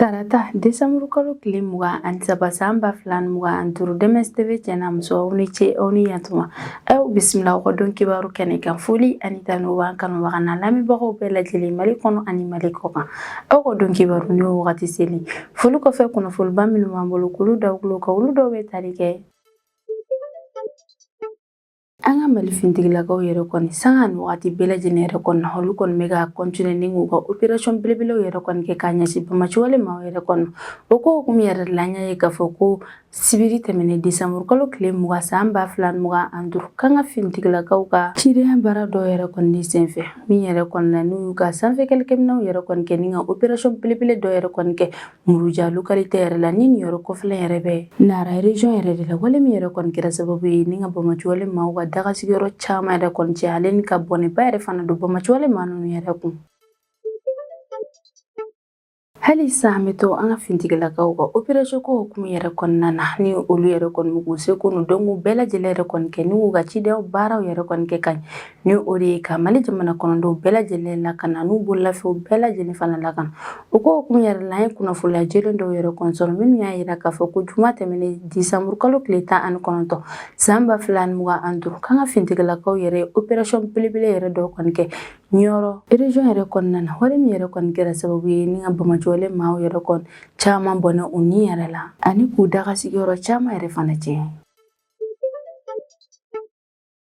Tarata desanburu kalo tile 23 san 2025, DMS TV cɛ n'a muso, aw ni ce, aw ni yantuma. Aw bisimila aw ka don kibaru kɛnɛ kan. Foli ani tanu b'an kanubaga n'a lamɛnbagaw bɛɛ lajɛlen, Mali kɔnɔ ani Mali kɔ kan. Aw ka don kibaru ni wagati seli, foli kɔfɛ, kunnafoniba minnu b'an bolo k'olu da tulo kan, olu dɔw bɛ tali kɛ an ka Mali fintigilakaw yɛrɛ kɔni, sanga ni wagati bɛɛ lajɛlen yɛrɛ kɔni na, olu kɔni bɛ ka continuer ni k'u ka opération belebelew yɛrɛ kɔni kɛ k'a ɲɛsin bamaciwale maaw yɛrɛ kɔni. O ko hukumu yɛrɛ la, an y'a ye k'a fɔ ko sibiri tɛmɛnen desanburu kalo tile 20 san 2025, k'an ka fintigilakaw ka cidenya baara dɔw yɛrɛ kɔni de senfɛ, min yɛrɛ kɔni na n'u y'u ka sanfɛ kɛlɛkɛminɛnw yɛrɛ kɔni kɛ ni ka opération belebele dɔ yɛrɛ kɔni kɛ Muruja localité yɛrɛ la, ni nin yɔrɔ kɔfɛla yɛrɛ bɛ Nara région yɛrɛ de la. Wale min yɛrɛ kɔni kɛra sababu ye ni ka bamaciwale maaw ka daga sigiyɔrɔ caman yɛrɛ kɔni cɛ, ale ni ka bɔnɛba yɛrɛ fana don bamaciwale maa ninnu yɛrɛ kun. Hali sisan, an bɛ to an ka fintigilakaw ka opération ko hukumu yɛrɛ kɔnɔna na, ni olu yɛrɛ kɔni bɛ k'u seko n'u dɔnko bɛɛ lajɛlen yɛrɛ kɔni kɛ ni k'u ka cidenw baaraw yɛrɛ kɔni kɛ ka ɲɛ, ni o de ye ka Mali jamana kɔnɔdenw bɛɛ lajɛlen lakana, n'u bololafɛnw bɛɛ lajɛlen fana lakana. O ko hukumu yɛrɛ la, an ye kunnafoniya jɛlen dɔw yɛrɛ kɔni sɔrɔ minnu y'a yira k'a fɔ ko juma tɛmɛnen desanburu kalo tile 19 san 2025, k'an ka fintigilakaw yɛrɛ ye opération belebele yɛrɛ dɔw kɔni kɛ Ɲɔrɔ région yɛrɛ kɔnɔna na. Wale min yɛrɛ kɔni kɛra sababu ye ni ka bamaciwale maaw yɛrɛ kɔni caman bɔnɛ u ni yɛrɛ la, ani k'u daga sigiyɔrɔ caman yɛrɛ fana tiɲɛ.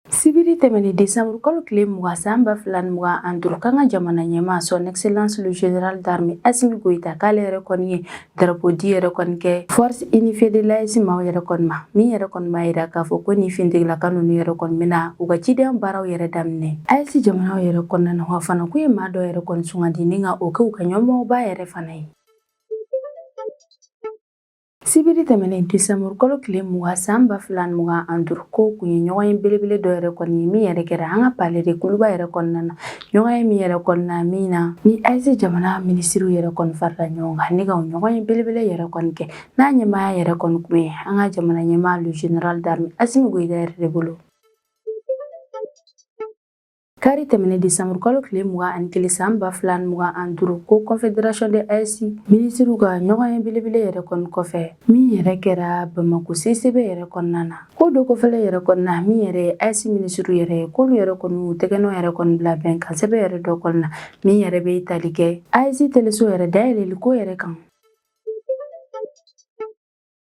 Sibiri tɛmɛnen desanburu kalo tile 20 san 2025, k'an ka jamana ɲɛmaa, Son Excellence le Général d'Armée Assimi Goïta, k'ale yɛrɛ kɔni ye drapeau di yɛrɛ kɔni kɛ Force Unifiée de l'AES maaw yɛrɛ kɔni ma, min yɛrɛ kɔni b'a yira k'a fɔ ko nin fintigilaka ninnu yɛrɛ kɔni bɛna u ka cidenya baaraw yɛrɛ daminɛ AES jamanaw yɛrɛ kɔnɔna na. Wa fana k'u ye maa dɔw yɛrɛ kɔni sugandi ni ka o kɛ u ka ɲɛmɔgɔba yɛrɛ fana ye. Sibiri tɛmɛnen desanburu kalo tile 20 san 2025, ko kun ye ɲɔgɔn ye belebele dɔ yɛrɛ kɔni ye min yɛrɛ kɛra an ka palais de Kuluba yɛrɛ kɔnɔna na. Ɲɔgɔn ye min yɛrɛ kɔnɔna min na ni AES jamana minisiriw yɛrɛ kɔni farala ɲɔgɔn kan ni ka o ɲɔgɔn ye belebele yɛrɛ kɔni kɛ, n'a ɲɛmaaya yɛrɛ kɔni kun ye an ka jamana ɲɛmaa, le Général d'Armée Assimi Goïta yɛrɛ de bolo. Kari tɛmɛnen desanburu kalo tile 21 san 2025, ko Confédération de AES minisiriw ka ɲɔgɔn ye belebele yɛrɛ kɔni kɔfɛ, min yɛrɛ kɛra Bamako CCB yɛrɛ kɔnɔna na, ko dɔ kɔfɛlɛ yɛrɛ kɔnɔna, min yɛrɛ ye AES minisiriw yɛrɛ ye, k'olu yɛrɛ kɔni y'u tɛgɛnɔ yɛrɛ kɔni bila bɛnkan sɛbɛn yɛrɛ dɔ kɔnɔna, min yɛrɛ bɛ tali kɛ AES teleso yɛrɛ dayɛlɛli ko yɛrɛ kan.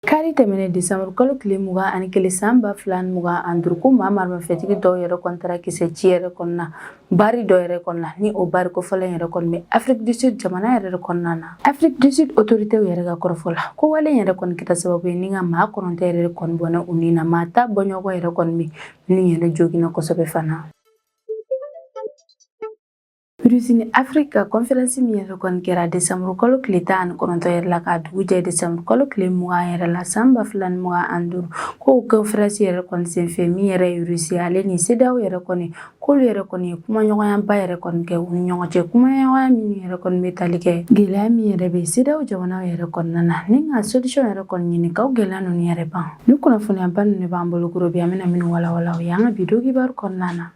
Kari tɛmɛnen desanburu kalo tile 21 san 2025, ko maa maramafɛntigi dɔw yɛrɛ kɔni taara kisɛ ci yɛrɛ kɔnɔna bar dɔ yɛrɛ kɔnɔna, ni o bar kofɔlen yɛrɛ kɔni bɛ Afrique du Sud jamana yɛrɛ de kɔnɔna na. Afrique du Sud autorités yɛrɛ ka kɔrɔfɔ la, ko wale yɛrɛ kɔni kɛra sababu ye ni ka maa 9 yɛrɛ kɔni bɔnɛ u ni na, maa 10 bɔɲɔgɔn yɛrɛ kɔni bɛ minnu yɛrɛ joginna kosɛbɛ fana. Russie ni Afrique ka conférence min yɛrɛ kɔni kɛra desanburu kalo tile 19 yɛrɛ la, k'a dugu jɛ desanburu kalo tile 20 yɛrɛ la san 2025, ko conférence yɛrɛ kɔni senfɛ, min yɛrɛ ye Russie ale ni CEDEAO yɛrɛ kɔni, k'olu yɛrɛ kɔni ye kumaɲɔgɔnyaba yɛrɛ kɔni kɛ u ni ɲɔgɔn cɛ, kumaɲɔgɔnya minnu yɛrɛ kɔni bɛ tali kɛ gɛlɛya min yɛrɛ bɛ CEDEAO jamanaw yɛrɛ kɔnɔna na, ni ka solution yɛrɛ kɔni ɲini k'aw gɛlɛya ninnu yɛrɛ ban. Ni kunnafoniyaba ninnu de b'an bolo kɔrɔ bi, an bɛna minnu walawala o ye an ka bi don kibaru kɔnɔna na.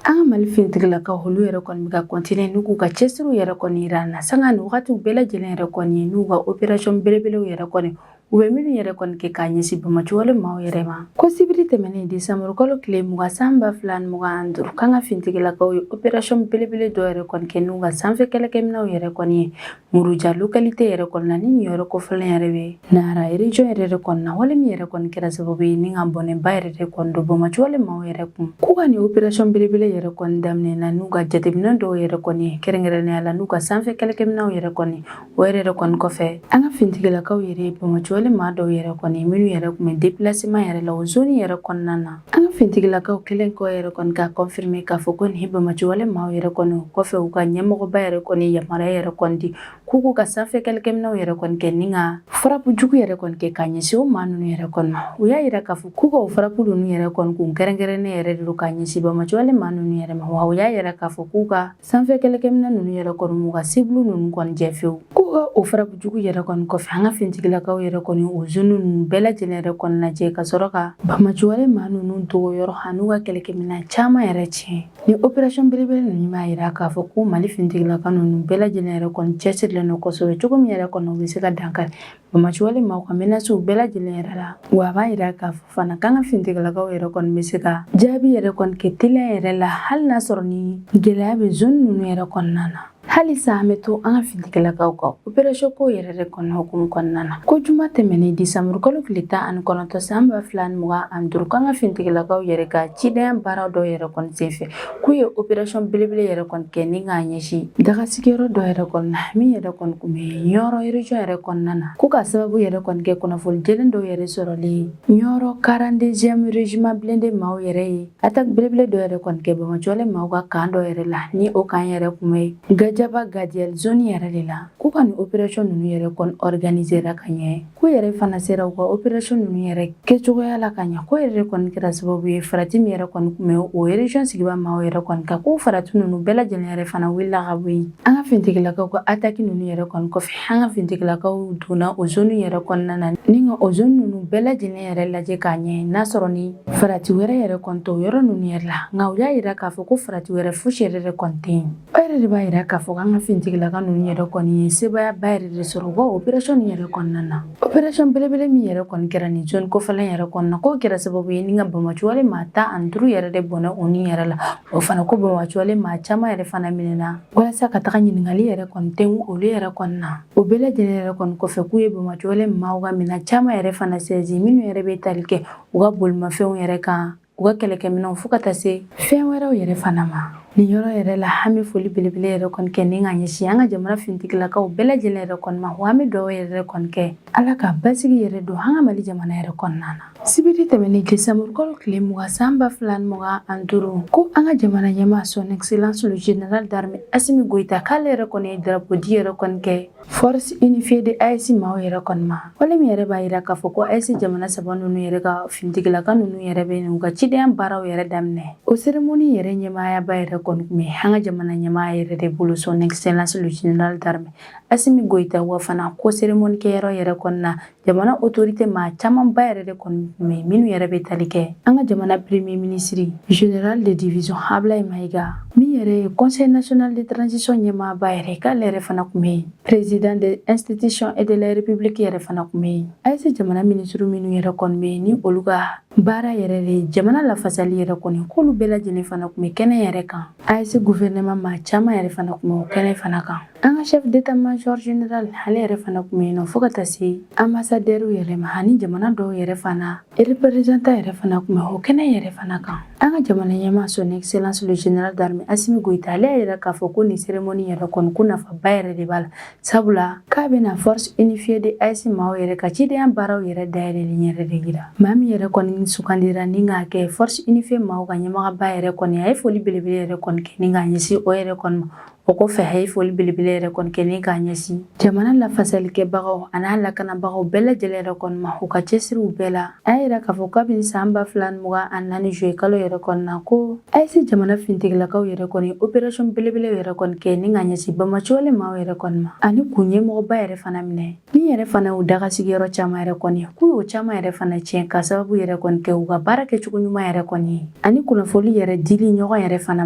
An ka Mali finitigilakaw, olu yɛrɛ kɔni bɛ ka continuer n'u k'u ka cɛsiriw yɛrɛ kɔni yira an na sanga ni wagatiw bɛɛ lajɛlen yɛrɛ kɔni ye, n'u ka opération belebelew yɛrɛ kɔni u bɛ minnu yɛrɛ kɔni kɛ k'a ɲɛsin bamaciwale maaw yɛrɛ ma. Ko sibiri tɛmɛnen desanburu kalo tile 20 san 2025, k'an ka finitigilakaw ye opération belebele dɔ yɛrɛ kɔni kɛ n'u ka sanfɛ kɛlɛkɛminɛnw yɛrɛ kɔni ye Muruja localité yɛrɛ kɔnɔna, ni nin yɔrɔ kofɔlen yɛrɛ bɛ Nara région yɛrɛ de kɔnɔna. Wale min yɛrɛ kɔni kɛra sababu ye ni ka bɔnɛba yɛrɛ de kɔni don bamaciwale maaw yɛrɛ kun. K'u ka nin opération belebele yɛrɛ kɔni daminɛ na n'u ka jateminɛ dɔw yɛrɛ kɔni ye, kɛrɛnkɛrɛnnenya la n'u ka sanfɛ kɛlɛkɛminɛnw yɛrɛ kɔni. O yɛrɛ de kɔni kɔfɛ, an ka finitigilakaw yɛrɛ ye bamaciwale maa dɔw yɛrɛ kɔni minnu yɛrɛ tun bɛ déplacement yɛrɛ la o zone yɛrɛ kɔnɔna na. An ka finitigilakaw kɛlen kɔ yɛrɛ kɔni k'a confirmer k'a fɔ ko nin bamaciwale maaw yɛrɛ kɔni, kɔfɛ u ka ɲɛmɔgɔba yɛrɛ kɔni yamaruya yɛrɛ kɔni di k'u ka sanfɛ kɛlɛkɛminɛnw yɛrɛ kɔni kɛ ni ka frappe jugu yɛrɛ kɔni kɛ k'a ɲɛsin o maa ninnu yɛrɛ kɔni ma. U y'a yira k'a fɔ k'u ka o frappe ninnu yɛrɛ kɔni kun kɛrɛnkɛrɛnnen yɛrɛ de don k'a ɲɛsin bamaciwale maa ninnu yɛrɛ ma. Wa u y'a yira k'a fɔ k'u ka sanfɛ kɛlɛkɛminɛn ninnu yɛrɛ kɔni m'u ka cible ninnu kɔni jɛ fewu. K'u ka o frappe jugu yɛrɛ kɔni kɔfɛ, an ka finitigilakaw yɛrɛ kɔni kɔni o zone ninnu bɛɛ lajɛlen yɛrɛ kɔni lajɛ ka sɔrɔ ka banbaanciwale maa ninnu dogo yɔrɔ an'u ka kɛlɛkɛminɛn caman yɛrɛ tiɲɛ. Ni opération belebele ninnu b'a yira k'a fɔ ko Mali finitigilaka ninnu bɛɛ lajɛlen yɛrɛ kɔni cɛsirilen don kosɛbɛ cogo min yɛrɛ kɔni u bɛ se ka dankari banbaanciwale maaw ka menaces bɛɛ lajɛlen yɛrɛ la. Wa a b'a yira k'a fɔ fana k'an ka finitigilakaw yɛrɛ kɔni bɛ se ka jaabi yɛrɛ kɔni kɛ teliya yɛrɛ la hali n'a sɔrɔ ni gɛlɛya bɛ zone ninnu yɛrɛ kɔnɔna na. Halisa an bɛ to an ka finitigilakaw ka opération ko yɛrɛ de kɔni hukumu kɔnɔna na. Ko juma tɛmɛnen décembre kalo tile 19 san 2025, k'an ka finitigilakaw yɛrɛ ka cidenya baara dɔ yɛrɛ kɔni senfɛ, k'u ye opération belebele yɛrɛ kɔni kɛ ni k'a ɲɛsin dagasigiyɔrɔ dɔ yɛrɛ kɔni na min yɛrɛ kɔni tun bɛ Ɲɔrɔ région yɛrɛ kɔnɔna na, k'u ka sababu yɛrɛ kɔni kɛ kunnafoni jɛlen dɔw yɛrɛ sɔrɔlen Ɲɔrɔ 42e régiment blindé maaw yɛrɛ ye attaque belebele dɔ yɛrɛ kɔni kɛ banbaanciwale maaw ka camp dɔ yɛrɛ la, ni o camp yɛrɛ tun bɛ Gajaba Gadiyɛli zone yɛrɛ de la. K'u ka nin opération ninnu yɛrɛ kɔni organiser ka ɲɛ, k'u yɛrɛ fana sera u ka opération ninnu yɛrɛ kɛcogoya la ka ɲɛ, k'o yɛrɛ kɔni kɛra sababu ye farati min yɛrɛ kɔni tun bɛ o région sigiba maaw yɛrɛ kɔni kan, k'o farati ninnu bɛɛ lajɛlen yɛrɛ fana wulila ka bɔ yen. An ka finitigilakaw ka attaque ninnu yɛrɛ kɔni kɔfɛ, an ka finitigilakaw donna o zone yɛrɛ kɔnɔna na ni ka o zone ninnu bɛɛ lajɛlen yɛrɛ lajɛ k'a ɲɛ n'a sɔrɔ ni farati wɛrɛ yɛrɛ kɔni t'o yɔrɔ ninnu yɛrɛ la. Nka u y'a yira k'a fɔ ko farati wɛrɛ fosi yɛrɛ de kɔni tɛ yen. O yɛrɛ de b'a yira k'a fɔ k'an ka finitigilaka ninnu yɛrɛ kɔni ye sebaayaba yɛrɛ de sɔrɔ u ka opération nin yɛrɛ kɔnɔna na. Opération belebele min yɛrɛ kɔni kɛra nin zone kofɔlen yɛrɛ kɔnɔna, k'o kɛra sababu ye ni ka banbaanciwale maa 15 yɛrɛ de bɔnɛ o ni yɛrɛ la. O fana ko banbaanciwale maa caman yɛrɛ fana minɛna walasa ka taga ɲininkali yɛrɛ kɔni tɛnku olu yɛrɛ kɔni na. O bɛɛ lajɛlen yɛrɛ kɔni kɔfɛ, k'u ye banbaanciwale maaw ka minɛn caman yɛrɛ fana saisi, minnu yɛrɛ bɛ tali kɛ u ka bolimafɛnw yɛrɛ kan, u ka kɛlɛkɛminɛnw, fo ka taa se fɛn wɛrɛw yɛrɛ fana ma. Nin yɔrɔ yɛrɛ la, an bɛ foli belebele yɛrɛ kɔni kɛ ni ka ɲɛsin an ka jamana finitigilakaw bɛɛ lajɛlen yɛrɛ kɔni ma. Wa an bɛ dugawu yɛrɛ kɔni kɛ Ala ka basigi yɛrɛ don an ka Mali jamana yɛrɛ kɔnɔna na. Sibiri tɛmɛnen décembre kalo tile 20 san 2025, ko an ka jamana ɲɛmaa, son excellence le général d'armée Assimi Goïta, k'ale yɛrɛ kɔni ye drapeau di yɛrɛ kɔni kɛ Force unifiée de AES maaw yɛrɛ kɔni ma. Wale min yɛrɛ b'a yira k'a fɔ ko AES jamana saba ninnu yɛrɛ ka finitigilaka ninnu yɛrɛ bɛ n'u ka cidenya baaraw yɛrɛ daminɛ. O cérémonie yɛrɛ ɲɛmaayaba yɛrɛ kɔni tun bɛ an ka jamana ɲɛmaa yɛrɛ de bolo, son excellence le général d'armée Assimi Goïta. Wa fana ko cérémonie kɛyɔrɔ yɛrɛ kɔni na, jamana autorité maa camanba yɛrɛ de kɔni tun bɛ, minnu yɛrɛ bɛ tali kɛ an ka jamana premier ministre général de division Ablaye Maïga, min yɛrɛ ye conseil national de transition ɲɛmaaba yɛrɛ, k'ale yɛrɛ fana tun bɛ yen, président de institution et de la république yɛrɛ fana tun bɛ yen, AES jamana ministre minnu yɛrɛ kɔni bɛ yen ni olu ka baara yɛrɛ de jamana lafasali yɛrɛ kɔni, k'olu bɛɛ lajɛlen fana tun bɛ kɛnɛ yɛrɛ kan. AES gouvernement maa caman yɛrɛ fana tun bɛ o kɛnɛ fana kan. An ka chef d'état-major général, ale yɛrɛ fana tun bɛ yen nɔ, fo ka taa se ambassadeur yɛrɛ ma, ani jamana dɔw yɛrɛ fana représentant yɛrɛ fana tun bɛ o kɛnɛ yɛrɛ fana kan. An ka jamana ɲɛmaa, son excellence le général d'armée Assimi Goïta, ale y'a yira k'a fɔ ko nin cérémonie yɛrɛ kɔni, ko nafaba yɛrɛ de b'a la, sabula k'a bɛna force unifiée de AES maaw yɛrɛ ka cidenya baaraw yɛrɛ dayɛlɛli yɛrɛ de yira. Maa min yɛrɛ kɔni sugandira ni k'a kɛ force unifiée maaw ka ɲɛmɔgɔba yɛrɛ kɔni, a ye foli belebele yɛrɛ kɔni kɛ ni k'a ɲɛsin o yɛrɛ kɔni ma. O kɔfɛ, a ye foli belebele yɛrɛ kɔni kɛ ni k'a ɲɛsin jamana lafasalikɛbagaw an'a lakanabagaw bɛɛ lajɛlen yɛrɛ kɔni ma u ka cɛsiriw bɛɛ la. A y'a yira k'a fɔ kabini san 2024 juillet kalo yɛrɛ kɔni na, ko AES jamana finitigilakaw yɛrɛ kɔni opération belebele yɛrɛ kɔni kɛ ni k'a ɲɛsin banbaanciwale maaw yɛrɛ kɔni ma, ani k'u ɲɛmɔgɔba yɛrɛ fana minɛ, min yɛrɛ fana y'u daga sigiyɔrɔ caman yɛrɛ kɔni, k'u y'o caman yɛrɛ fana tiɲɛ, ka sababu yɛrɛ kɔni kɛ u ka baara kɛcogo ɲuman yɛrɛ kɔni ye ani kunnafoni yɛrɛ dili ɲɔgɔn yɛrɛ fana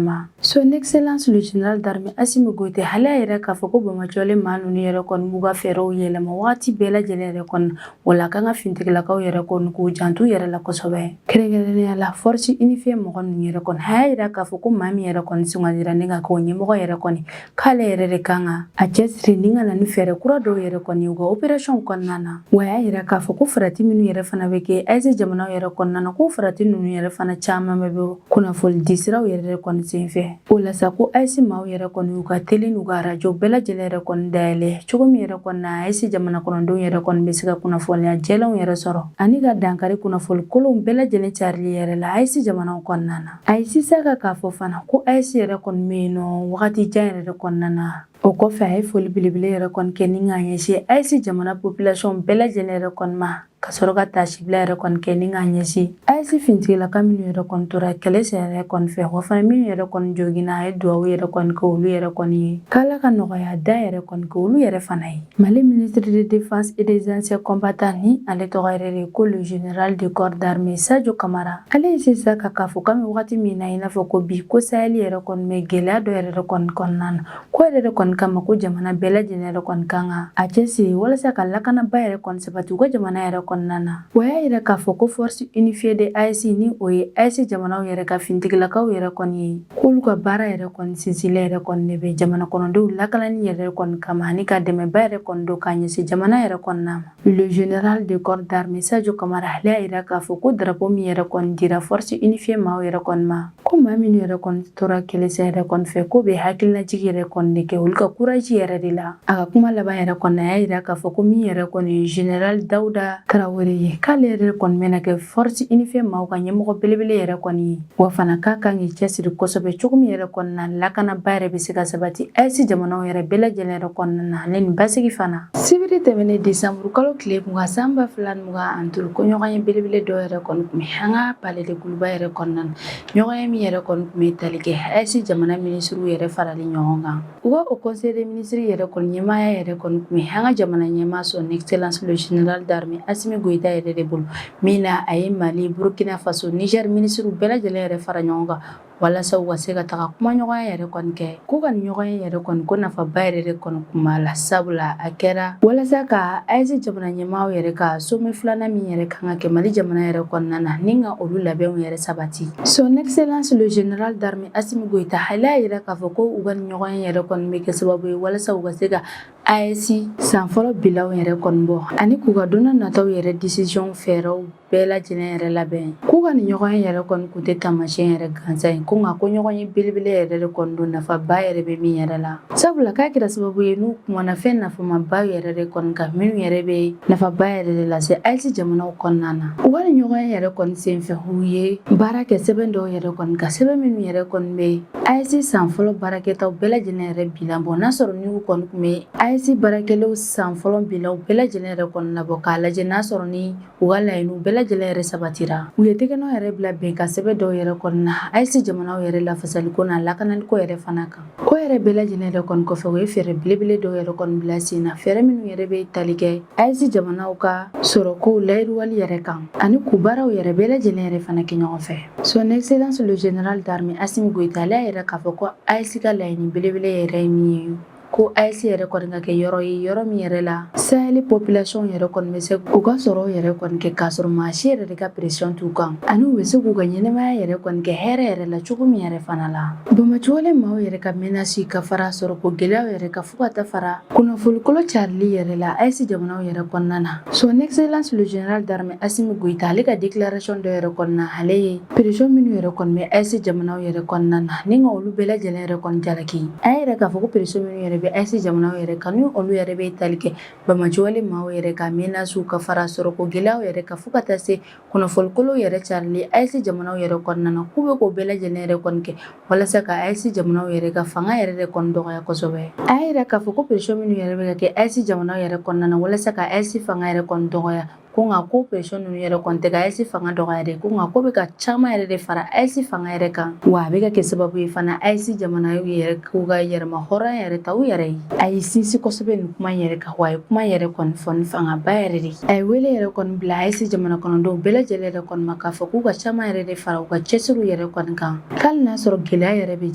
ma. Son excellence le général d'armée Assimi Goïta, ale y'a yira k'a fɔ ko banbaanciwale maa ninnu yɛrɛ kɔni b'u ka fɛɛrɛw yɛlɛma wagati bɛɛ lajɛlen yɛrɛ kɔni. O la, k'an ka finitigilakaw yɛrɛ kɔni k'u janto yɛrɛ la kosɛbɛ, kɛrɛnkɛrɛnnenya la force unifiée mɔgɔ ninnu yɛrɛ kɔni. A y'a yira k'a fɔ ko maa min yɛrɛ kɔni sugandira ni ka k'o ɲɛmɔgɔ yɛrɛ kɔni, k'ale yɛrɛ de kan ka a cɛsiri ni ka na ni fɛɛrɛ kura dɔw yɛrɛ kɔni u ka opération kɔnɔna na. Wa a y'a yira k'a fɔ ko farati minnu yɛrɛ fana bɛ kɛ AES jamanaw yɛrɛ kɔnɔna na, ko farati ninnu yɛrɛ fana caman bɛ bɔ kunnafoni di siraw yɛrɛ de kɔni senfɛ. O la sa, ko AES maaw yɛrɛ kɔni u ka télé n'u ka arajo bɛɛ lajɛlen yɛrɛ kɔni dayɛlɛ cogo min yɛrɛ kɔni na, AES jamana kɔnɔdenw yɛrɛ kɔni bɛ se ka kunnafoniya jɛlenw yɛrɛ sɔrɔ ani ka dankari kunnafoni kolonw bɛɛ lajɛlen carili yɛrɛ la AES jamanaw kɔnɔna na. A ye sinsin a kan k'a fɔ fana ko AES yɛrɛ kɔni bɛ yen nɔ wagati jan yɛrɛ de kɔnɔna na. O O kɔfɛ, a ye foli belebele yɛrɛ kɔni kɛ ni k'a ɲɛsin AES jamana population bɛɛ lajɛlen yɛrɛ kɔni ma, ka sɔrɔ ka taasibila yɛrɛ kɔni kɛ ni k'a ɲɛsin AES finitigilaka minnu yɛrɛ kɔni tora kɛlɛ sen yɛrɛ kɔni fɛ, wa fana minnu yɛrɛ kɔni joginna, a ye duwawu yɛrɛ kɔni kɛ olu yɛrɛ kɔni ye, k'Ala ka nɔgɔya da yɛrɛ kɔni kɛ olu yɛrɛ fana ye. Mali ministre de défense et des anciens combattants, ni ale tɔgɔ yɛrɛ de ko le général de corps d'armée Sadio Kamara, ale ye sisan ka k'a fɔ k'an bɛ wagati min na, i n'a fɔ ko bi, ko Sahel yɛrɛ kɔni bɛ gɛlɛya dɔ yɛrɛ de kɔni kɔnɔna na, ko yɛrɛ de kɔni kama ko jamana bɛɛ lajɛlen yɛrɛ kɔni kan ka a cɛsiri walasa ka lakanaba yɛrɛ kɔni sabati u ka jamana yɛrɛ kɔnɔna na. Wa y'a yira k'a fɔ ko force unifiée de AES, ni o ye AES jamanaw yɛrɛ ka finitigilakaw yɛrɛ kɔni ye, k'olu ka baara yɛrɛ kɔni sinsinlen yɛrɛ kɔni de bɛ jamana kɔnɔdenw lakanani yɛrɛ kɔni kama, ani ka dɛmɛba yɛrɛ kɔni don k'a ɲɛsin jamana yɛrɛ kɔnɔna ma. Le général de corps d'armée Sadio Kamara, ale y'a yira k'a fɔ ko drapeau min yɛrɛ kɔni dira force unifiée maaw yɛrɛ kɔni ma, ko maa minnu yɛrɛ kɔni tora kɛlɛ sen yɛrɛ kɔni fɛ, k'o bɛ hakilinajigi yɛrɛ kɔni de kɛ olu ka courage yɛrɛ de la. A ka kuma laban yɛrɛ kɔni, a y'a yira k'a fɔ ko min yɛrɛ kɔni ye général Dawuda Tarawele ye, k'ale yɛrɛ kɔni bɛna kɛ force unifiée maaw ka ɲɛmɔgɔ belebele yɛrɛ kɔni ye, wa fana k'a kan k'i cɛsiri kosɛbɛ cogo min yɛrɛ kɔnɔna lakanaba yɛrɛ bɛ se ka sabati AES jamanaw yɛrɛ bɛɛ lajɛlen yɛrɛ kɔnɔna na, ale ni basigi fana. Sibiri tɛmɛnen, desanburu kalo tile 20, san 2025, ko ɲɔgɔnye belebele dɔ yɛrɛ kɔni tun bɛ an ka palais de Kuluba yɛrɛ kɔnɔna na, ɲɔgɔnye min yɛrɛ kɔni tun bɛ tali kɛ AES jamana minisiriw yɛrɛ farali ɲɔgɔn kan. U ka o conseil des ministres yɛrɛ kɔni ɲɛmaaya yɛrɛ kɔni tun bɛ an ka jamana ɲɛmaa son excellence le général d'armée Assimi Goïta yɛrɛ de bolo, min na a ye Mali, Burkina Faso, Niger minisiriw bɛɛ lajɛlen yɛrɛ fara ɲɔgɔn kan walasa u ka se ka taga kumaɲɔgɔnya yɛrɛ kɔni kɛ. Ko ka nin ɲɔgɔnye yɛrɛ kɔni, ko nafaba yɛrɛ de kɔni kun b'a la, sabula a kɛra walasa ka AES jamana ɲɛmaaw yɛrɛ ka sommet filanan min yɛrɛ kan ka kɛ Mali jamana yɛrɛ kɔnɔna na, ni ka olu labɛnw yɛrɛ sabati. Son excellence le général d'armée Assimi Goïta, ale y'a yira k'a fɔ ko u ka nin ɲɔgɔnye yɛrɛ kɔni bɛ kɛ sababu ye walasa u ka se ka AES san fɔlɔ bilanw yɛrɛ kɔni bɔ, ani k'u ka don nataw yɛrɛ décision fɛɛrɛw bɛɛ lajɛlen yɛrɛ labɛn. K'u ka nin ɲɔgɔnye yɛrɛ kɔni kun tɛ taamasiyɛn yɛrɛ gansan ye, ko nka ko ɲɔgɔnye belebele yɛrɛ de kɔni don, nafaba yɛrɛ bɛ min yɛrɛ la, sabula k'a kɛra sababu ye n'u kumana fɛn nafamaba yɛrɛ de kɔni kan, minnu yɛrɛ bɛ nafaba yɛrɛ de lase AES jamanaw kɔnɔna na. U ka nin ɲɔgɔnye yɛrɛ kɔni senfɛ, u ye baara kɛ sɛbɛn dɔw yɛrɛ kɔni kan, sɛbɛn minnu yɛrɛ kɔni bɛ AES san fɔlɔ baarakɛtaw bɛɛ lajɛlen yɛrɛ bilan bɔ, n'a sɔrɔ n'u kɔni tun bɛ AES baarakɛlaw san fɔlɔ bilanw bɛɛ lajɛlen yɛrɛ kɔni labɔ k'a lajɛ n'a sɔrɔ ni u ka laɲiniw bɛɛ lajɛlen yɛrɛ sabatira. U ye tɛgɛnɔ yɛrɛ bila bɛnkan sɛbɛn dɔw yɛrɛ kɔni na AES jamanaw yɛrɛ lafasaliko n'a lakanaliko yɛrɛ fana kan. O yɛrɛ bɛɛ lajɛlen yɛrɛ kɔni kɔfɛ, u ye fɛɛrɛ belebele dɔw yɛrɛ kɔni bila sen na, fɛɛrɛ minnu yɛrɛ bɛ tali kɛ AES jamanaw ka sɔrɔkow layiriwali yɛrɛ kan, ani k'u baaraw yɛrɛ bɛɛ lajɛlen yɛrɛ fana kɛ ɲɔgɔn fɛ. Son excellence le général d'armée Assimi Goïta, ale y'a yira k'a fɔ ko AES ka laɲini belebele yɛrɛ ye min ye, ko AES yɛrɛ kɔni ka kɛ yɔrɔ ye, yɔrɔ min yɛrɛ la Sahel population yɛrɛ kɔni bɛ se u ka sɔrɔ yɛrɛ kɔni kɛ k'a sɔrɔ maa si yɛrɛ de ka pression t'u kan, ani u bɛ se k'u ka ɲɛnɛmaya yɛrɛ kɔni kɛ hɛrɛ yɛrɛ la cogo min yɛrɛ fana la. Banbaanciwale maaw yɛrɛ ka menace ka fara sɔrɔ ko gɛlɛyaw yɛrɛ ka fo ka taa fara kunnafonikolo carili yɛrɛ la AES jamanaw yɛrɛ kɔnɔna na. Son excellence le général d'armée Assimi Goïta, ale ka déclaration dɔ yɛrɛ kɔnɔna, ale ye pression minnu yɛrɛ kɔni bɛ AES jamanaw yɛrɛ kɔnɔna na, ni ka olu bɛɛ lajɛlen yɛrɛ kɔni jalaki. A y'a yira k'a fɔ ko pression minnu yɛrɛ bɛ AES jamanaw yɛrɛ kan, ni olu yɛrɛ bɛ tali kɛ banbaanciwale maaw yɛrɛ ka menace ka fara sɔrɔ ko gɛlɛyaw yɛrɛ ka fo ka taa se kunnafonikolo yɛrɛ carili AES jamanaw yɛrɛ kɔnɔna na, k'u bɛ k'o bɛɛ lajɛlen yɛrɛ kɔni kɛ walasa ka AES jamanaw yɛrɛ ka fanga yɛrɛ de kɔni dɔgɔya kosɛbɛ. A y'a yira k'a fɔ ko pression minnu yɛrɛ bɛ ka kɛ AES jamanaw yɛrɛ kɔnɔna na walasa ka AES fanga yɛrɛ kɔni dɔgɔya, ko nka ko pression ninnu yɛrɛ kɔni tɛ ka AES fanga dɔgɔya dɛ, ko nka ko bɛ ka caman yɛrɛ de fara AES fanga yɛrɛ kan, wa a bɛ ka kɛ sababu ye fana AES jamana yɛrɛ k'u ka yɛrɛma hɔrɔnya yɛrɛ ta u yɛrɛ ye. A y'i sinsin kosɛbɛ nin kuma in yɛrɛ kan, wa a ye kuma yɛrɛ kɔni fɔ ni fangaba yɛrɛ de. A ye wele yɛrɛ kɔni bila AES jamana kɔnɔdenw bɛɛ lajɛlen yɛrɛ kɔni ma k'a fɔ k'u ka caman yɛrɛ de fara u ka cɛsiriw yɛrɛ kɔni kan, hali n'a sɔrɔ gɛlɛya yɛrɛ bɛ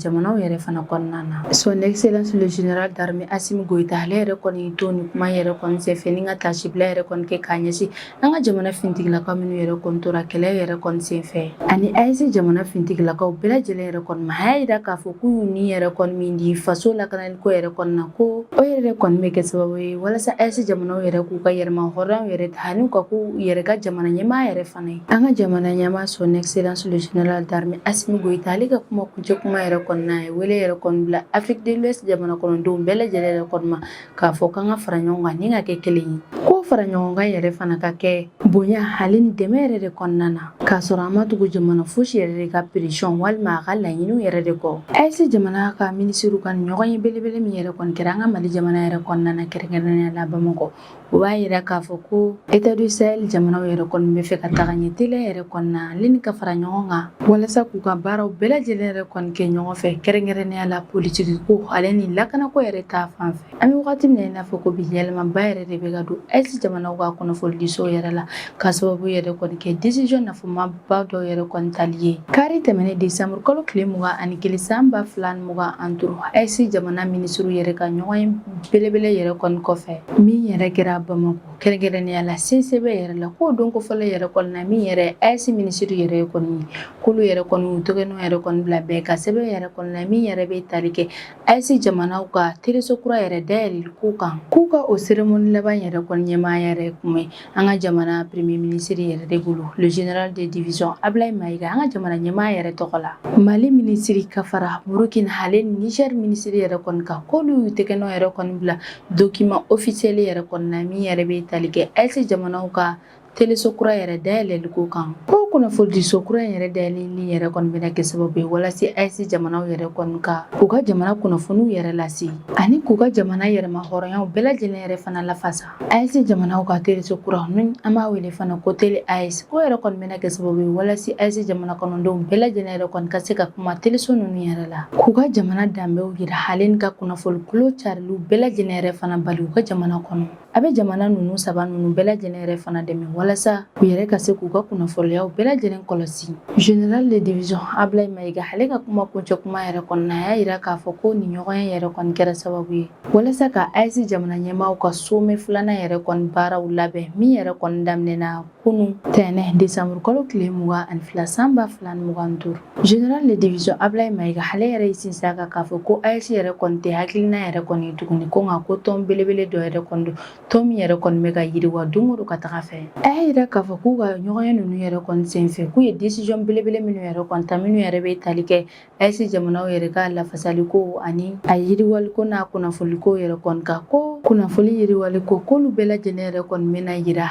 jamanaw yɛrɛ fana kɔnɔna na. Son excellence le général d'armée Assimi Goïta, ale yɛrɛ kɔni y'i to nin kuma yɛrɛ kɔni senfɛ ni ka taasibila yɛrɛ kɔni kɛ k'a ɲɛsin an ka jamana finitigilakaw minnu yɛrɛ kɔni tora kɛlɛ yɛrɛ kɔni senfɛ, ani AES jamana finitigilakaw bɛɛ lajɛlen yɛrɛ kɔni ma. A y'a yira k'a fɔ k'u y'u ni yɛrɛ kɔni min di faso lakanaliko yɛrɛ kɔni na, ko o yɛrɛ de kɔni bɛ kɛ sababu ye walasa AES jamanaw yɛrɛ k'u ka yɛrɛma hɔrɔnya yɛrɛ ta, ani ka k'u yɛrɛ ka jamana ɲɛmaa yɛrɛ fana ye. An ka jamana ɲɛmaa son excellence le général d'armée Assimi Goïta, ale ka kuma kuncɛ kuma yɛrɛ kɔnɔna ye wele yɛrɛ kɔni bila Afrique de l'Ouest jamana kɔnɔdenw bɛɛ lajɛlen yɛrɛ kɔni ma k'a fɔ k'an ka fara ɲɔgɔn kan ni ka kɛ kelen ye, k'o fara ɲɔgɔn kan yɛrɛ fana ka kɛ. kɛ bonya ale ni dɛmɛ yɛrɛ de kɔnɔna na, k'a sɔrɔ an ma tugu jamana fosi yɛrɛ de ka pression walima a ka laɲiniw yɛrɛ de kɔ. AES jamana ka minisiriw ka ɲɔgɔnye belebele min yɛrɛ kɔni kɛra an ka Mali jamana yɛrɛ kɔnɔna na, kɛrɛnkɛrɛnnenya la Bamakɔ, o b'a yira k'a fɔ ko État du Sahel jamanaw yɛrɛ kɔni bɛ fɛ ka taga ɲɛ teliya yɛrɛ kɔnɔna ale ni ka fara ɲɔgɔn kan walasa k'u ka baaraw bɛɛ lajɛlen yɛrɛ kɔni kɛ ɲɔgɔn fɛ, kɛrɛnkɛrɛnnenya la politiki ko ale ni lakanako yɛrɛ ta fan fɛ. An bɛ wagati min na i n'a fɔ ko bi, yɛlɛmaba yɛrɛ de bɛ ka don AES jamanaw ka kunnafonidisow yɛrɛ la, ka sababu yɛrɛ kɔni kɛ décision nafamaba dɔw yɛrɛ kɔni tali ye. Kari tɛmɛnen décembre kalo tile 21 san 2025, AES jamana minisiriw yɛrɛ ka ɲɔgɔnye belebele yɛrɛ kɔni kɔfɛ min yɛrɛ kɛra Bamakɔ, kɛrɛnkɛrɛnnenya la CICB yɛrɛ la, k'o don ko fɔlɔ yɛrɛ kɔni na min yɛrɛ AES minisiri yɛrɛ kɔni ye, k'olu yɛrɛ kɔni y'u tɛgɛnɔ yɛrɛ kɔni bila bɛnkan sɛbɛn yɛrɛ kɔni na min yɛrɛ bɛ tali kɛ AES jamanaw ka teleso kura yɛrɛ dayɛlɛli ko kan. K'u ka o cérémonie laban yɛrɛ kɔni ɲɛmaaya yɛrɛ kun bɛ an ka jamana premier ministre yɛrɛ de bolo, le général de division Ablaye Maïga, an ka jamana ɲɛmaa yɛrɛ tɔgɔ la. Mali minisiri ka fara Burkina ale ni Niger minisiri yɛrɛ kɔni kan, k'olu y'u tɛgɛnɔ yɛrɛ kɔni bila document officiel yɛrɛ kɔni na min yɛrɛ bɛ tali kɛ AES jamanaw ka teleso kura yɛrɛ dayɛlɛli ko kan. Ko kunnafonidiso kura in yɛrɛ dayɛlɛli yɛrɛ kɔni bɛna kɛ sababu ye walasa AES jamanaw yɛrɛ kɔni ka u ka jamana kunnafoniw yɛrɛ lase ani k'u ka jamana yɛrɛma hɔrɔnyaw bɛɛ lajɛlen yɛrɛ fana lafasa. AES jamanaw ka teleso kura ni an b'a wele fana ko télé AES, ko yɛrɛ kɔni bɛna kɛ sababu ye walasa AES jamana kɔnɔdenw bɛɛ lajɛlen yɛrɛ kɔni ka se ka kuma teleso ninnu yɛrɛ la, k'u ka jamana danbew yira ale ni ka kunnafoni kolo cariliw bɛɛ lajɛlen yɛrɛ fana bali u ka jamana kɔnɔ. A bɛ jamana ninnu saba ninnu bɛɛ lajɛlen yɛrɛ fana dɛmɛ walasa u yɛrɛ ka se k'u ka kunnafoniyaw bɛɛ lajɛlen kɔlɔsi. Général de division Ablaye Maïga, ale ka kuma kuncɛ kuma yɛrɛ kɔnɔna, a y'a yira k'a fɔ ko nin ɲɔgɔnye yɛrɛ kɔni kɛra sababu ye walasa ka AES jamana ɲɛmaaw ka sommet filanan yɛrɛ kɔni baaraw labɛn min yɛrɛ kɔni daminɛna kunun tɛnɛ décembre kalo tile 22 san 2025. Général de division Ablaye Maïga, ale yɛrɛ ye sinsin a kan k'a fɔ ko AES yɛrɛ kɔni tɛ hakilina yɛrɛ kɔni tuguni, ko nka ko tɔn belebele dɔ yɛrɛ kɔni don, tɔn min yɛrɛ kɔni bɛ ka yiriwa don o don ka taga fɛ. A y'a yira k'a fɔ k'u ka ɲɔgɔnye ninnu yɛrɛ kɔni senfɛ, k'u ye décision belebele minnu yɛrɛ kɔni ta minnu yɛrɛ bɛ tali kɛ AES jamanaw yɛrɛ ka lafasaliko ani a yiriwaliko n'a kunnafoliko yɛrɛ kɔni kan, ko kunnafoli yiriwaliko, k'olu bɛɛ lajɛlen yɛrɛ kɔni bɛna yira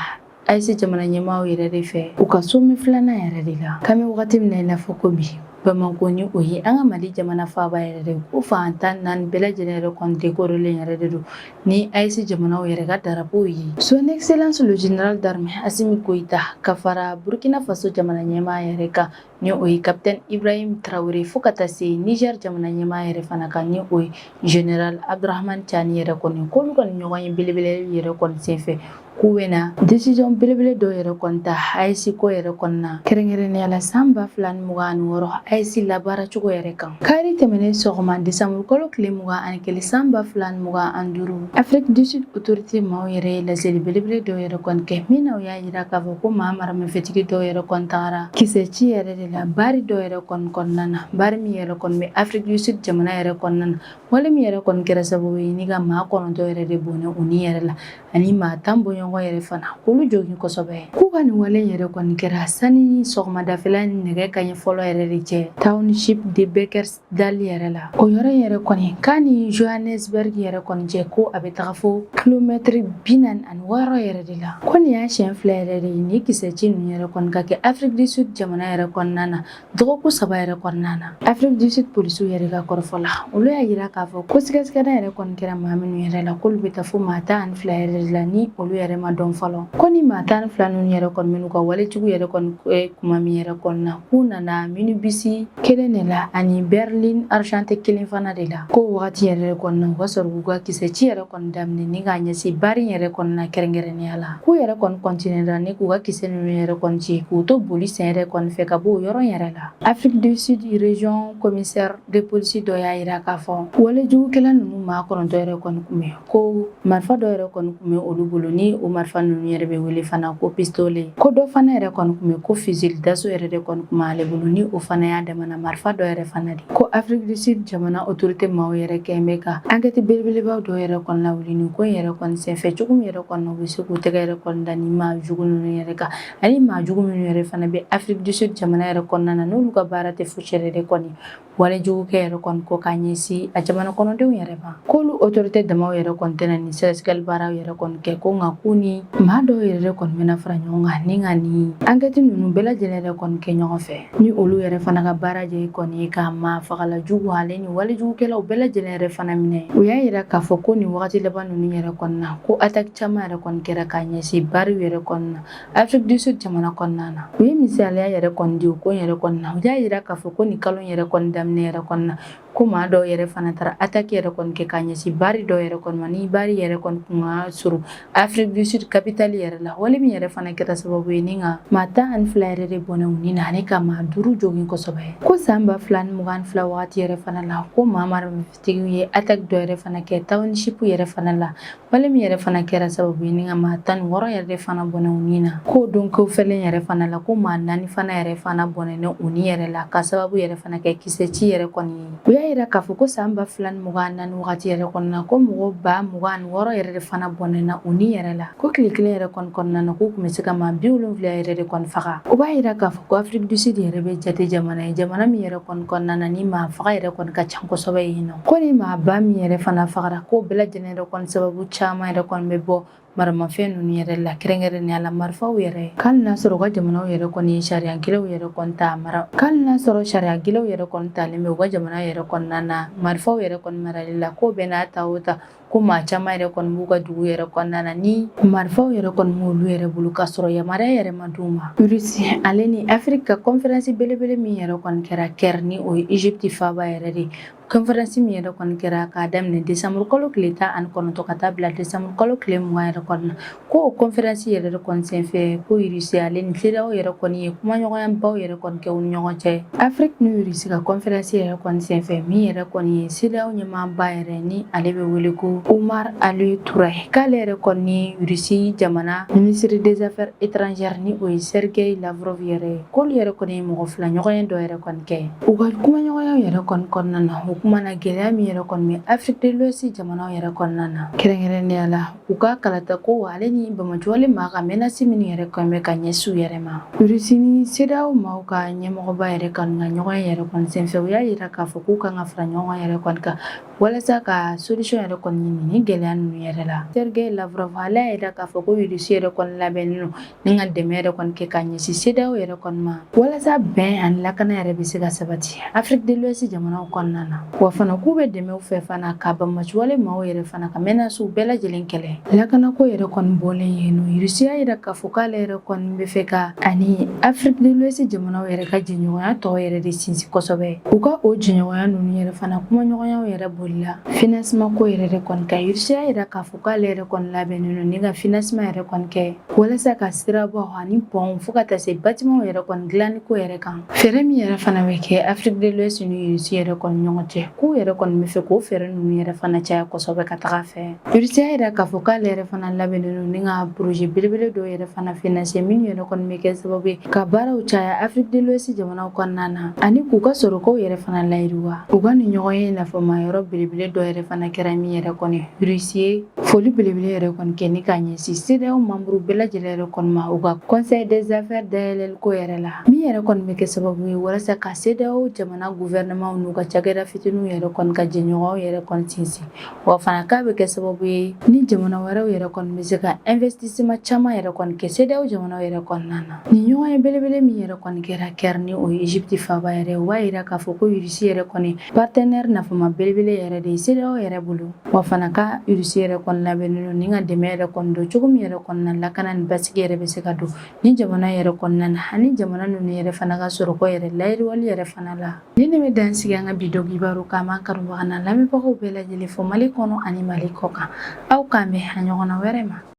AES jamana ɲɛmaaw yɛrɛ de fɛ u ka sommet filanan yɛrɛ de la. K'an bɛ wagati min na i n'a fɔ ko bi, Bamakɔ ni o ye an ka Mali jamana faaba yɛrɛ de, ko fan 14 bɛɛ lajɛlen yɛrɛ kɔni décorélen yɛrɛ de don ni AES jamanaw yɛrɛ ka drapeau ye. Son Excellence le général d'armée Assimi Goïta ka fara Burkina Faso jamana ɲɛmaa yɛrɛ kan ni o ye capitaine Ibrahim Traoré, fo ka taa se Niger jamana ɲɛmaa yɛrɛ fana kan ni o ye général Abdourahamane Tiani yɛrɛ kɔni, k'olu ka ɲɔgɔn ye belebele yɛrɛ kɔni senfɛ, k'u bɛna décision belebele dɔ yɛrɛ kɔni ta AES ko yɛrɛ kɔnɔna, kɛrɛnkɛrɛnnenya la san 2026 AES labaara cogo yɛrɛ kan. Kari tɛmɛnen sɔgɔma décembre kalo tile 21 san 2025, Afrique du Sud autorité maaw yɛrɛ ye laseli belebele dɔw yɛrɛ kɔni kɛ min na u y'a yira k'a fɔ ko maa maramafɛntigi dɔw yɛrɛ kɔni tagara kisɛ ci yɛrɛ de la bar dɔw yɛrɛ kɔni kɔnɔna na, bar min yɛrɛ kɔni bɛ Afrique du Sud jamana yɛrɛ kɔnɔna na, wale min yɛrɛ kɔni kɛra sababu ye ni ka maa 9 yɛrɛ de bɔnɛ u ni yɛrɛ la ani maa 10 bɔɲɔgɔn yɛrɛ fana k'olu jogin kosɛbɛ. K'u ka nin wale yɛrɛ kɔni kɛra sani sɔgɔmadafɛla ni nɛgɛ kaɲɛ fɔlɔ yɛrɛ de cɛ township de Bekkersdal yɛrɛ la. O yɔrɔ in yɛrɛ kɔni k'a ni Johannesburg yɛrɛ kɔni cɛ, ko a bɛ taga fo kilomɛtiri 46 yɛrɛ de la. Ko nin y'a siɲɛ fila yɛrɛ de ye ni kisɛ ci ninnu yɛrɛ kɔni ka kɛ Afrique du Sud jamana yɛrɛ kɔnɔna na dɔgɔkun 3 yɛrɛ kɔnɔna na. Afrique du Sud polisiw yɛrɛ ka kɔrɔfɔ la, olu y'a yira k'a fɔ ko sɛgɛsɛgɛli yɛrɛ kɔni kɛra maa minnu yɛrɛ la, k'olu bɛ taa fo maa 12 yɛrɛ de la ni olu yɛrɛ ma dɔn fɔlɔ. Ko ni maa 12 ninnu yɛrɛ kɔni minnu ka walejugu yɛrɛ kɔni kuma min yɛrɛ kɔni na, k'u nana minibus kelen de la ani berline argentée kelen fana de la. Ko wagati yɛrɛ kɔni na, u ka sɔrɔ k'u ka kisɛ ci yɛrɛ kɔni daminɛ ni k'a ɲɛsin bar yɛrɛ kɔni na kɛrɛnkɛrɛnnenya la. K'u yɛrɛ kɔni continuera ni k'u ka kisɛ ninnu yɛrɛ kɔni ci k'u to boli sen yɛrɛ kɔni fɛ ka bɔ o yɔrɔ yɛrɛ la. Afrique du Sud région commissaire de police dɔ y'a yira k'a fɔ walejugukɛla ninnu maa 9 yɛrɛ kɔni kun bɛ, ko marifa dɔ yɛrɛ kɔni kun bɛ olu bolo ni o marifa ninnu yɛrɛ bɛ wele fana ko pistolet, ko dɔ fana yɛrɛ kɔni kun bɛ ko fusil d'assaut yɛrɛ de kɔni kun b'ale bolo ni o fana y'a damana marifa dɔ yɛrɛ fana de. Ko Afrique du Sud jamana autorité maaw yɛrɛ kɛn bɛ ka enquête belebelebaw dɔ yɛrɛ kɔni lawuli nin ko in yɛrɛ kɔni senfɛ, cogo min yɛrɛ kɔni na u bɛ se k'u tɛgɛ yɛrɛ kɔni da ni maa jugu ninnu yɛrɛ kan ani maa jugu minnu yɛrɛ fana bɛ Afrique du Sud jamana yɛrɛ kɔnɔna na, n'olu ka baara tɛ fosi yɛrɛ de kɔni walejugukɛ yɛrɛ kɔni ko k'a ɲɛsin a jamana kɔnɔdenw yɛrɛ ma. K'olu autorité damaw yɛrɛ kɔni tɛna nin sɛgɛsɛgɛli baaraw yɛrɛ kɔni kɛ, ko nka k'u k'u ni maa dɔw yɛrɛ de kɔni bɛna fara ɲɔgɔn kan ni ka nin ankɛti ninnu bɛɛ lajɛlen yɛrɛ kɔni kɛ ɲɔgɔn fɛ, ni olu yɛrɛ fana ka baara jɛ kɔni ye ka maa fagala jugu ale ni walejugukɛlaw bɛɛ lajɛlen yɛrɛ fana minɛ. U y'a yira k'a fɔ ko nin wagati laban ninnu yɛrɛ kɔni na, ko attaque caman yɛrɛ kɔni kɛra ka ɲɛsin bariw yɛrɛ kɔni na Afrique du Sud jamana kɔnɔna na. U ye misaliya yɛrɛ kɔni di o ko yɛrɛ kɔni na. U y'a yira k'a fɔ ko nin kalo yɛrɛ kɔni daminɛ yɛrɛ kɔni na, ko maa dɔw yɛrɛ fana taara attaque yɛrɛ kɔni kɛ ka ɲɛsin bari dɔw yɛrɛ kɔni ma, ni bari yɛrɛ kɔni kun ka surun Afrique du Sud capitale yɛrɛ la. Wale min yɛrɛ fana kɛra sababu ye ni ka maa 12 yɛrɛ de bɔnɛ u ni na ani ka maa 5 jogin kosɛbɛ. Ko san 2022 wagati yɛrɛ fana la, ko maa marifatigiw ye attaque dɔ yɛrɛ fana kɛ township yɛrɛ fana la. Wale min yɛrɛ fana kɛra sababu ye ni ka maa 16 yɛrɛ de fana bɔnɛ u ni na. K'o don ko fɛlen yɛrɛ fana la, ko maa 4 fana yɛrɛ fana bɔnɛnen u ni yɛrɛ la, ka sababu yɛrɛ fana kɛ kisɛ ci yɛrɛ kɔni ye. U y'a yira k'a fɔ ko san 2024 wagati yɛrɛ kɔnɔna na, ko mɔgɔ 26,000 yɛrɛ de fana bɔnɛna u ni yɛrɛ la. Ko tile kelen yɛrɛ kɔni kɔnɔna na, k'u tun bɛ se ka maa 70 yɛrɛ de kɔni faga. O b'a yira k'a fɔ ko Afrique du Sud yɛrɛ bɛ jate jamana ye, jamana min yɛrɛ kɔni kɔnɔna na ni maa faga yɛrɛ kɔni ka ca kosɛbɛ yen nɔ. Ko ni maa ba min yɛrɛ fana fagara, k'o bɛɛ lajɛlen yɛrɛ kɔni sababu caman yɛrɛ kɔni bɛ bɔ maramafɛn ninnu yɛrɛ la, kɛrɛnkɛrɛnnenya la marifaw yɛrɛ. K'ali n'a sɔrɔ u ka jamanaw yɛrɛ kɔni ye sariya gɛlɛnw yɛrɛ kɔni ta mara, k'ali n'a sɔrɔ sariya gɛlɛnw yɛrɛ kɔni talen bɛ u ka jamana yɛrɛ kɔnɔna na marifaw yɛrɛ kɔni marali la, k'o bɛɛ n'a ta o ta, ko maa caman yɛrɛ kɔni b'u ka dugu yɛrɛ kɔnɔna na ni marifaw yɛrɛ kɔni b'olu yɛrɛ bolo k'a sɔrɔ yamaruya yɛrɛ ma d'u ma. Russie ale ni Afrique ka conférence belebele min yɛrɛ kɔni kɛra Caire, ni o ye Egypte faaba yɛrɛ de, conférence min yɛrɛ kɔni kɛra k'a daminɛ décembre kalo tile 19 ka taa bila décembre kalo tile 20 yɛrɛ kɔni na, ko o conférence yɛrɛ de kɔni senfɛ, ko Russie ale ni CEDEAO yɛrɛ kɔni ye kumaɲɔgɔnyabaw yɛrɛ kɔni kɛ u ni ɲɔgɔn cɛ. Afrique ni Russie ka conférence yɛrɛ kɔni senfɛ, min yɛrɛ kɔni ye CEDEAO ɲɛmaaba yɛrɛ, ni ale bɛ wele ko Oumar Ali Touré, k'ale yɛrɛ kɔni Russie jamana ministre des affaires étrangères, ni o ye Sergei Lavrov yɛrɛ ye, k'olu yɛrɛ kɔni ye mɔgɔ fila ɲɔgɔn ye dɔ yɛrɛ kɔni kɛ. U ka kumaɲɔgɔnya yɛrɛ kɔni kɔnɔna na, u kumana gɛlɛya min yɛrɛ kɔni bɛ Afrique de l'Ouest jamanaw yɛrɛ kɔnɔna na, kɛrɛnkɛrɛnnenya la u ka kalata ko ale ni banbaanciwale maa ka menace minnu yɛrɛ kɔni bɛ ka ɲɛsin u yɛrɛ ma. Russie ni CEDEAO maaw ka ɲɛmɔgɔba yɛrɛ kɔni ka ɲɔgɔn ye yɛrɛ kɔni senfɛ, u y'a yira k'a fɔ k'u kan ka fara ɲɔgɔn yɛrɛ kɔni kan walasa ka solution yɛrɛ kɔni ɲini ni gɛlɛya ninnu yɛrɛ la. Sergei Lavrov ale y'a yira k'a fɔ ko Russie yɛrɛ kɔni labɛnnen don ni ka dɛmɛ yɛrɛ kɔni kɛ ka ɲɛsin CEDEAO yɛrɛ kɔni ma, walasa bɛn ani lakana yɛrɛ bɛ se ka sabati Afrique de l'Ouest jamanaw kɔnɔna na. Wa fana k'u bɛ dɛmɛ fɛ fana ka banbaanciwale maaw yɛrɛ fana ka menaces bɛɛ lajɛlen kɛlɛ. Lakanako yɛrɛ kɔni bɔlen yen nɔ, Russie y'a yira k'a fɔ k'ale yɛrɛ kɔni bɛ fɛ ka ani Afrique de l'Ouest jamanaw yɛrɛ ka jɛɲɔgɔnya tɔ yɛrɛ de sinsin kosɛbɛ. U ka o jɛɲɔgɔnya ninnu yɛrɛ fana kumaɲɔgɔnyaw yɛrɛ bolila financement ko yɛrɛ de kɔni kan. Russie y'a yira k'a fɔ k'ale yɛrɛ kɔni labɛnnen don ni ka financement yɛrɛ kɔni kɛ walasa ka sirabaw ani pɔnw fo ka taa se bâtiment yɛrɛ kɔni dilanni ko yɛrɛ kan. Fɛɛrɛ min yɛrɛ fana bɛ kɛ Afrique de l'Ouest ni Russie yɛrɛ kɔni ɲɔgɔn cɛ, k'u yɛrɛ kɔni bɛ fɛ k'o fɛɛrɛ ninnu yɛrɛ fana caya kosɛbɛ ka taga fɛ. Russie y'a yira k'a fɔ k'ale yɛrɛ fana labɛnnen don ni ka projet belebele dɔw yɛrɛ fana financer, minnu yɛrɛ kɔni bɛ kɛ sababu ye ka baaraw caya Afrique de l'Ouest jamanaw kɔnɔna na ani k'u ka sɔrɔkow yɛrɛ fana layiriwa. U ka nin ɲɔgɔn ye nafama yɔrɔ belebele dɔ yɛrɛ fana kɛra min yɛrɛ kɔni, Russie ye foli belebele yɛrɛ kɔni kɛ ni ka ɲɛsin CEDEAO membre bɛɛ lajɛlen yɛrɛ kɔni ma u ka conseil des affaires dayɛlɛli ko yɛrɛ la, min yɛrɛ kɔni bɛ kɛ sababu ye walasa ka CEDEAO jamana gouvernement n'u ka cakɛda fitininw yɛrɛ kɔni ka jɛɲɔgɔnw yɛrɛ kɔni sinsin. Wa fana k'a bɛ kɛ sababu ye ni jamana wɛrɛw yɛrɛ kɔni bɛ se ka investissement caman yɛrɛ kɔni kɛ CEDEAO jamanaw yɛrɛ kɔnɔna na. Nin ɲɔgɔn ye belebele min yɛrɛ kɔni kɛra Caire, ni o ye Egypte faaba yɛrɛ, o b'a yira k'a fɔ ko Russie yɛrɛ kɔni partenaire nafama belebele yɛrɛ de ye CEDEAO yɛrɛ bolo. Wa fana ka Russie yɛrɛ kɔni labɛnnen don ni ka dɛmɛ yɛrɛ kɔni don cogo min yɛrɛ kɔnɔna lakana ni basigi yɛrɛ bɛ se ka don ni jamana yɛrɛ kɔnɔna na ani jamana ninnu yɛrɛ fana ka sɔrɔko yɛrɛ layiriwali yɛrɛ fana la. Ni ne bɛ dan sigi an ka bi dɔ kibaru k'an b'an kanubaga n'an lamɛnbagaw bɛɛ lajɛlen fo Mali kɔnɔ ani Mali kɔ kan. Aw k'an bɛn a ɲɔgɔnna wɛrɛ ma.